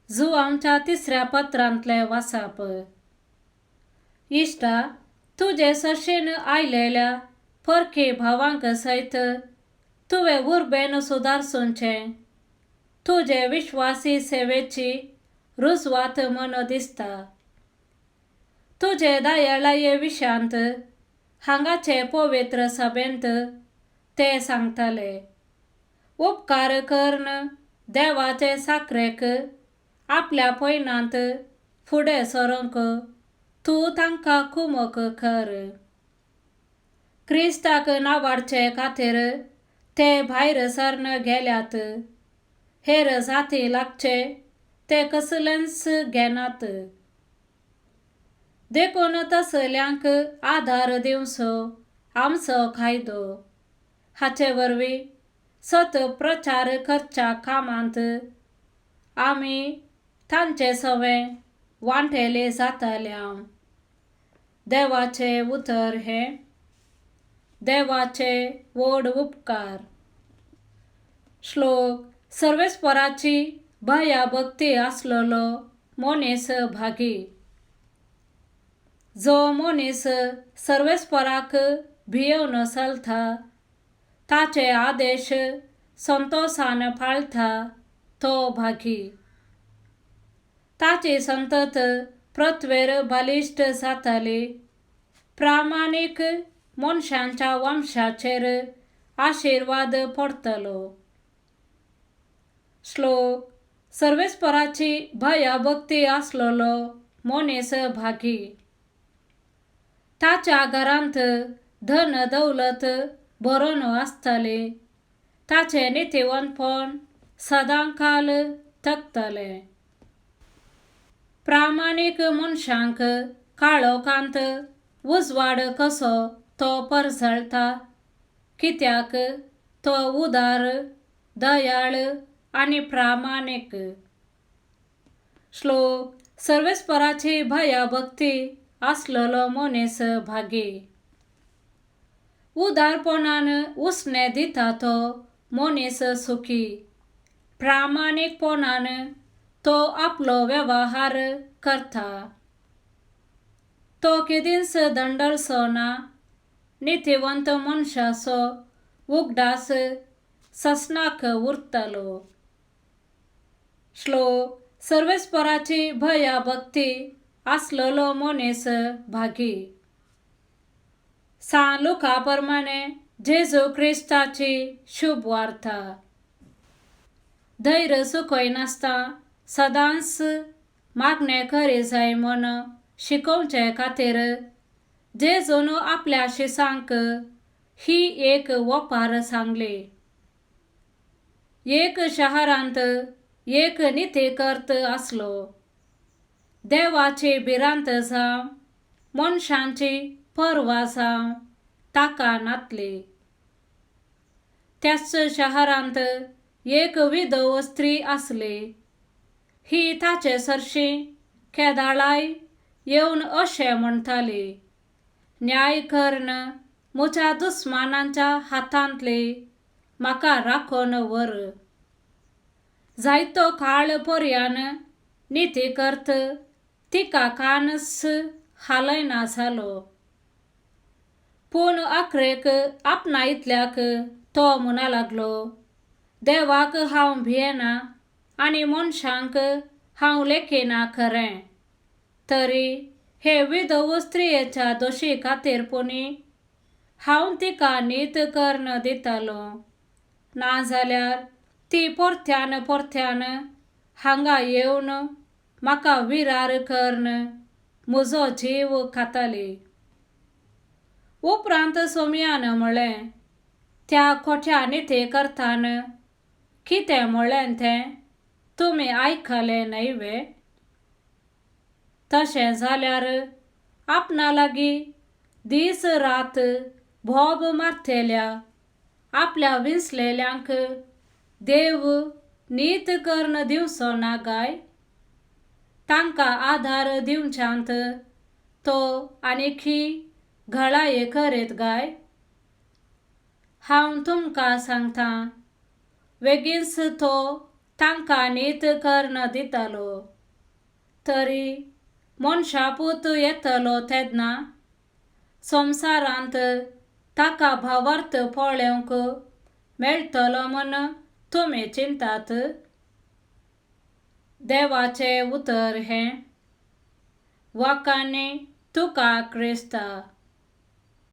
जुवांच्या तिसऱ्या पत्रांतलें वाचप. इश्टा, तुजे सरशीन आयलेल्या परकी भावांक सयत तुवें उर्बेन सुदारसूंचें तुजे विश्वासी सेवेची रुजवात म्हण दिसता. तुजे दयाळाये विशांत हांगाचे पवित्र सभेंत ते सांगताले, उपकार करून देवाचे साकरेक आपल्या पयनांत फुडें सरूंक तूं तांकां कुमक कर. क्रिस्ताक नावाडचे खातीर ते भायर सरन गेल्यात, हेर जाती लागचे ते कसलेंच घेनात. देखून तसल्यांक आदार दिवचो आमचो कायदो. हाचे वरवीं सत प्रचार करच्या कामांत आमी तांचे सवें वांटेले जाताल्या. देवाचें उतर हें देवाचे व्हड उपकार. श्लोक. सर्वेस्पराची भया भक्ती आसलेलो मनीस भागी. जो मनीस सर्वेस्पराक भियेवन चलता, ताचे आदेश संतोसान पाळटा तो भागी. ताची संतत पृथ्वेर बलिश्ट जातली. प्रामाणीक मनशांच्या वंशाचेर आशिर्वाद पडटलो. श्लोक. सर्वेस्पराची भयभक्ती आसलेलो मनीस भागी. ताच्या घरांत धन दौलत भरून आसतली. ताचें नितीवंतपण सदांकाल तगतलें. प्रामाणीक मनशांक काळोखांत उजवाड कसो तो परजळटा, कित्याक तो उदार, दयाळ आनी प्रामाणीक. श्लोक. सर्वेस्पराची भयभक्ती आसलेलो मनीस भागी. उदारपणान उसणें दिता तो मनीस सुखी. प्रामाणीकपणान तो आपलो वेव्हार करता. तो केदींच दंडलचो ना. नितीवंत मनशाचो उगडास ससनाक उरतलो. श्लोक. सर्वेस्पराची भयभक्ती आसलेलो मनीस भागी. सान लुका प्रमाणे जेजू क्रिस्ताची शुभ वार्ता. धैर्य चुकयनासतना सदांच मागणें करी जाय म्हूण शिकोवचे खातीर जेजून आपल्या शिसांक ही एक ओपार सांगली. एक शहरांत एक नितीकर्त आसलो. देवाची भिरांत जावं मनशांची पर्वा जावं ताका नातली. त्याच शहरांत एक विधव स्त्री आसली. ही ताचे सरशीं केदाळाय येवन अशें म्हणटाली, न्याय करून म्हज्या दुस्मानांच्या हातांतली म्हाका राखून व्हर. जायतो काळ पर्यान नितीकर्त तिका कानच हालयना जालो. पूण अखेरेक आपणा इतल्याक तो म्हणा लागलो, देवाक हांव भियेना आनी मनशांक हांव लेखिना खरें, तरी हे विधव स्त्रियेच्या दोशी खातीर पुणी हांव तिका नीत करून दितलो, नाजाल्यार ती परत्यान परत्यान हांगा येवन म्हाका विरार करून म्हजो जीव खातली. उपरांत सोमयान म्हळें, त्या खोट्या निती करतान कितें म्हळें तें तुमी आयकलें न्हय वे? तशें जाल्यार आपणा लागीं दीस रात बोब मारतल्या आपल्या विंचलेल्यांक देव नीत करून दिवचो ना काय? तांकां आदार दिवच्यांत तो आनीकी घळाये करीत काय? हांव तुमकां सांगतां, बेगीनच तो तांकां न्हीद करून दितालो. तरी मनशापूत येतलो तेन्ना संवसारांत ताका भावार्थ पळोवंक मेळटलो म्हूण तुमी चिंतात? देवाचें उतर हें. वाखाणी तुका क्रिस्ता.